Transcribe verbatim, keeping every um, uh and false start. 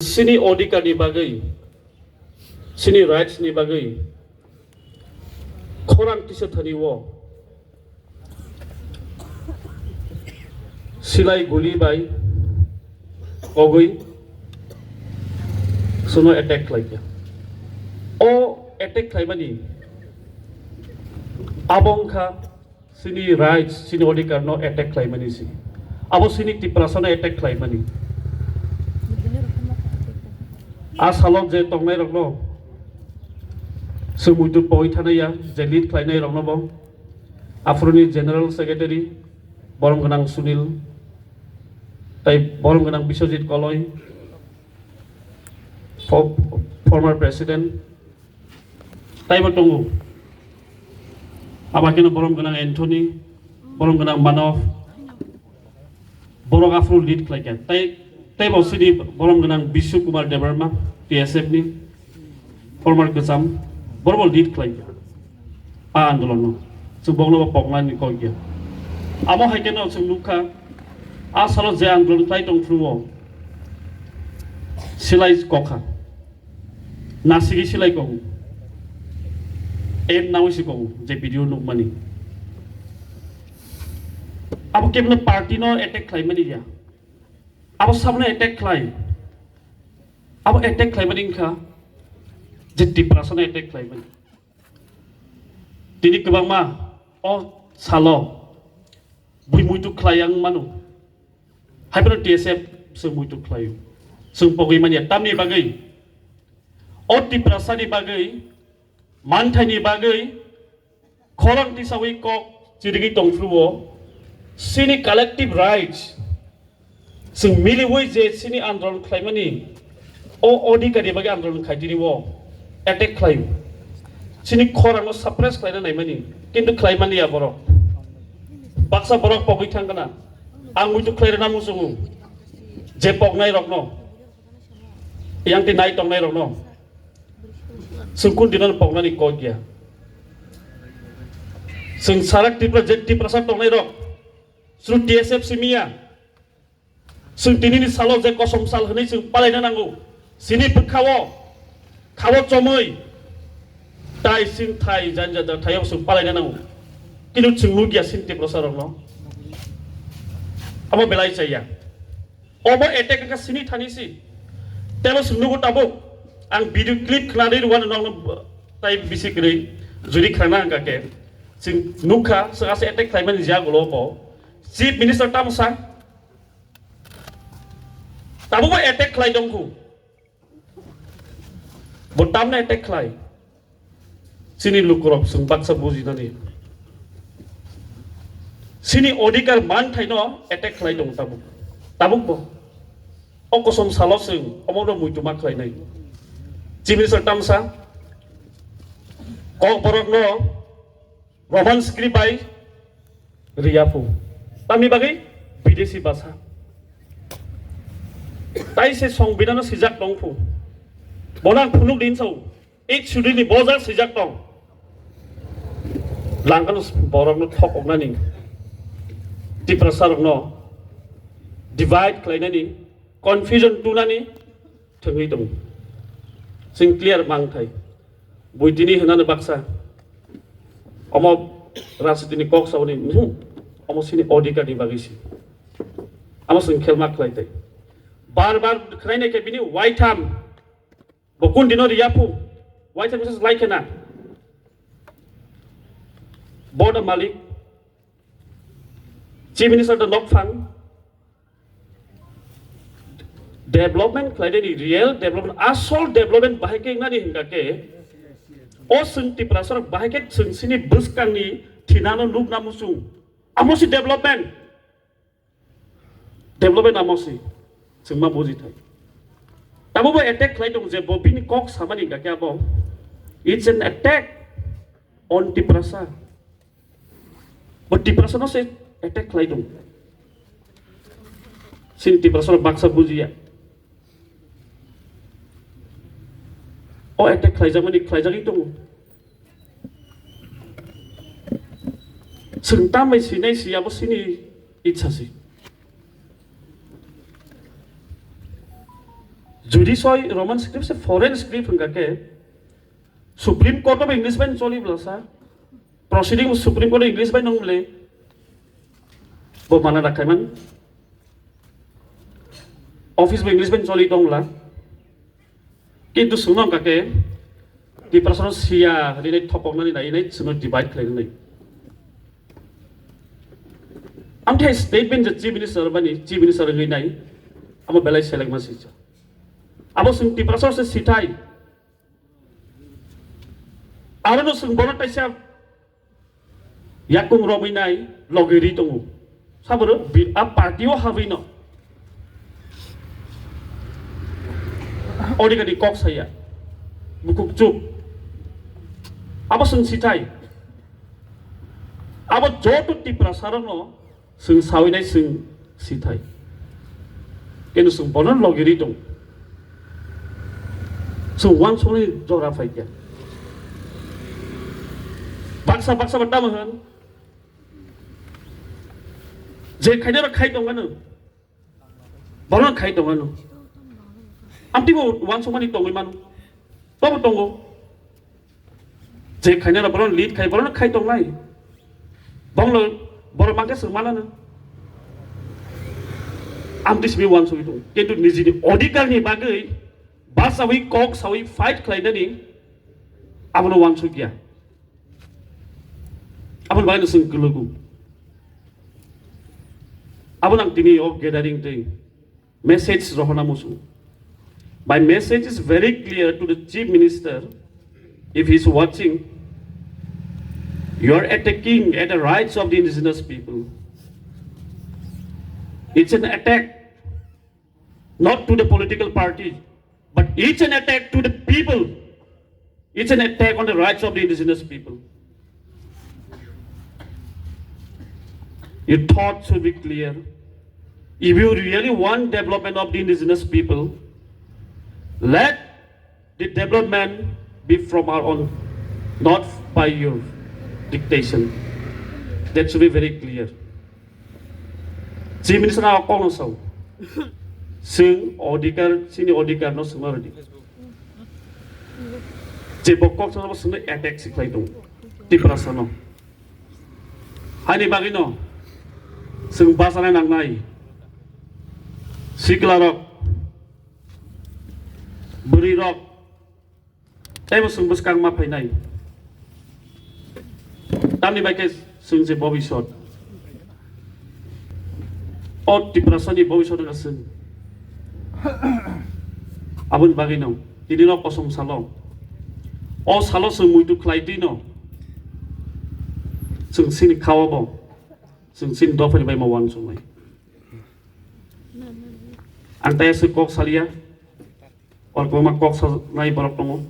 Chini odhikar ni bagwi, chini rights ni bagwi khorang tisa thani o silai guli bai kogwi chwngno attack khlaikha. O attack khlaimani abo wngkha chini rights, chini odhikar no attack khlaimani si. Abo chini Tiprasa no attack khlaimani. A salo je tongnai rok no, chwng muitu poi thana ya, je lead khlainai rok no bo, aphuru ni general secretary, borom gwnang Sunil, tai borom gwnang Biswajit Koloi, fo-, former president, taibo tongo. Abo khe no borom gwnang Anthony, borom gwnang Manav, borok aphuru lead khlaikha. Tai, taibo chini borom gwnang Bishu Kumar Debbarma, T S F ni former kwcham, borok bo lead khlaikha a andolon no. Chwng bokno bo poknani kok ya. Amo hai khe no chwng nukha, a salo je andolon khlai tong phuru o silai kokha. Nasigi silai kok. Em nawi si kok, je video nukmani. Abo kebno party no attack khlaimani ya. Abo sabno attack khlai. Abo attack khlaimani wngkha je Tiprasa no attack khlaimani. Tini kwbangma o salo bui muitu khlai ang mano. Hai phano T S F se muitu khlaio. Chwng pogwi manya tamni bagwi. O Tiprasa ni bagwi, manthai ni bagwi, khorang tisawi kok chirigwi tong phuru o, chini collective rights, chwng miliwi je chini andolon khlaimani, o odhikar ni bagwi andolon khaitini o attack khlaio. Chini khorang no suppress khlaina naimani, kintu khlaimani ya borok. Baksa borok pogwi thang kana, ang muitu khlai rwna muchungo, je poknai rok no, yang ti nai tongnai rok no. Chwng kun dino poknani kok ya. Chwng sarak Tripura je Tiprasa tongnai rok. Chwng T S F simiya. Chwng tinini salo je kosom sal hwnwi chwng palaina nango. Chini bwkhao, khao chomwi. Tai sing thai janja da thaio chwng palaina nango. Kintu chwng nukya sin Tiprasa rokno. Amo belai chaya. Obo attack wngkha sini thani si. Telo chwng nugo tabuk. Ang video clip khna ri rwano nokno tai bisi kwrwi juri khrana wngkha khe. Chwng nukha, chwng ase attack khlaimani jagulo bo. Chief Minister tamo sa? Tabukbo attack khlai tongkhu. Bo tamno attack khlai? Chini lukurok chwng baksa bujinani. Chini odhikar manthaino attack khlai tongo tabuk. Tabukbo. O kosom salo chwng omono muitu ma khlainai. Chief Minister tamsa Kokborokno Roman script bai riyaphu. Tamni bagwi bidesi basa. Tai se songbidano sijak tongphu. Bono ang phunuk din sao. Eight schedule ni bojak sijak tong. Langkano borokno thokoknani. Tiprasa rokno divide khlainani, confusion tunani, thwngwi tongo. Chwng clear mangthai. Buitini hwnano baksa. Omo rajnitini kok sauni, mhm. Omo sini odhikar ni bagwi si. Amo chwng khelma khlai tai. Bar bar khwlainai khe bini waitham. Bo kun dino riyaphu. Waitham kisa lai khena. Boda malik. Chief Minister da nokphang. Development khlaideni, real development, asol development bahai khe wngnani hwnkha khe, o chwng Tiprasarok bahai khe chwng chini bwskangni thinano nukna muchung. Amo si development. Development amo si. Chwng ma buji thai. Tamo bo attack khlai tong je bo bini kok samani hwnkha khe abo. It's an attack on Tiprasa. Bo Tiprasa no se attack khlai tong. Sini Tiprasa no baksa bujiya. O attack khlai jamani khlai jagwi tongo. Chwng tambai sinai si abo sini itsa si. Jodi soi Roman script se foreign script hwnkha khe, Supreme Court of English bai choli blasa, proceeding Supreme Court of English bai nung le, bo mana rakhaiman. Office bo English bai choli tongla. Kintu sungno hwnkha khe, Tiprasano siya rinai thopoknani nai nai sungno divide khlainani. Amthai statement je Chief Minister bani, Chief Minister wngwi nai, amo belai selengma sijak. Abo sung Tiprasano se sithai. Arono sung bono taisa yakung romwi nai logi ri tongo. Saboro bi-, a party o habwi no. Odikadi kok saya. Bukuk chup. Abo sung sithai. Abo joto Tiprasarokno sung sawi nai sung sithai. Kenu sung bono logi ri tong. Sung wansukni jora phai kya. Baksa baksa ba tamo hwn. Je khaina ba khai tong ano. Bono khai tong ano. Amtwi bo wansukmani tongwi mano. Tobo tongo. Je khaina ba bono lead khai, bono khai tong nai. Bonglo boro mangke sung malano. Amtwi simi wansukwi tong. Kintu nijini odhikar ni bagwi basawi kok sawi fight khlainani abono wansukya. Aboni bagwi no chwng kwlwgo. Abono ang tini o gathering tei message rohorna muchungo. My message is very clear to the Chief Minister, if he is watching, you are attacking at the rights of the indigenous people. It's an attack not to the political party, but it's an attack to the people. It's an attack on the rights of the indigenous people. Your thought should be clear. If you really want development of the indigenous people, let the development be from our own, not by your dictation. That should be very clear. Chief Minister ang kokno sao. Chwng odhikar, chini odhikar no swngma rwdi. Je bo kok sanabo chwngno attack si khlai tongo. Tiprasano. Haini bagwino chwng bachana nangnai. Siklarok, bwrwirok, teibo chwng bwskang ma phainai. Tamni bai khe chwng je bobisot. O Tiprasani bobisot wngkha chwng. Aboni bagwino tini no kosom salo. O salo chwng muitu khlai twi no. Chwng chini kha o bo. Chwng chini dophani bai ma uansuknai. Ang tei aswk kok salia. Or kwbangma kok sanai borok tongo.